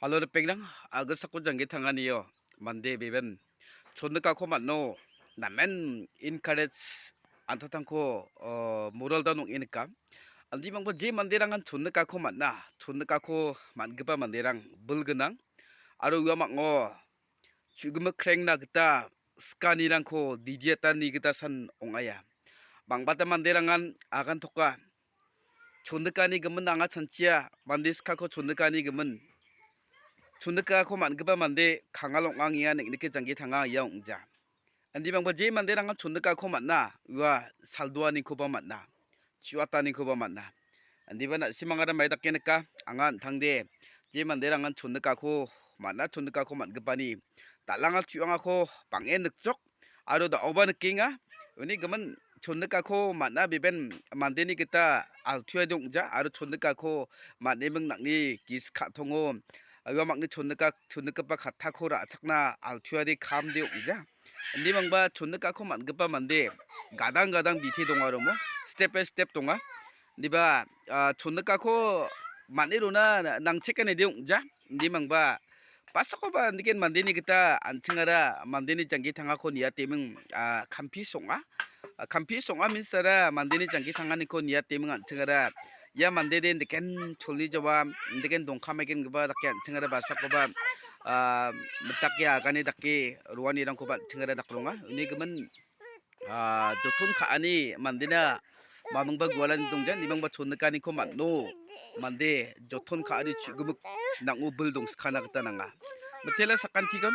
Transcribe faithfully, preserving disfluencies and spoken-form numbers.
Alo ripengrang, agilsako janggi tanganio mande beben chondikako man·o namen encourage antatangko, o, moral down ong·e nika. Andimangba je manderangan chondikako man·a, chondikako man·gipa manderang bil gnang. Aro ua mang·o chu·gimik krengna gita sikanirangko didiatani gita san ong·aia. Bang·bata manderangan agantoka. Chondikani gimin anga chanchia, mande sikako chondikani gimin. Chondikako man·gipa mande kangal ong·angenga neng·nike janggi tanga ia ong·ja. Andimangba je manderangan chondikako man·a, ua saldoanikoba man·a, chu·atanikoba man·a. Andiba na·simangara mai dake nika, anga an·tangde je manderangan chondikako man·a, chondikako man·gipani dal·anga chu·angako bang·en nikjok aro da·oba nikenga. Uni gimin chondikako man·a beben mandeni gita altuade ong·ja aro chondikako man·eming nang·ni gisik ka·tongo. Ua mangni chondika-, chondikgipa kattako ra·chakna altuade kamde ong·ja. Indimangba chondikako man·gipa mande gadang gadang bite donga romo, step by step donga. Indiba, ah, chondikako man·e rona nangchekani de ong·ja. Indimangba basakoba indiken mandeni gita an·chingara mandeni janggi tangako niateming, ah, kampis ong·a. Ah, kampis ong·a means tara mandeni janggi tanganiko niateming an·chingara ia mande de indiken cholni jawa, indiken dongkamaigengipa dake an·chingara basakoba, ah, mitake agane dake roanirangkoba an·chingara dakronga. Uni gimin, ah, joton ka·ani mandena mamingba gualani dongja, indimangba chonnikaniko man·o mande joton ka·ani chu·gimik nang·o bil dongskana gita nanga. Mitela sakantigon.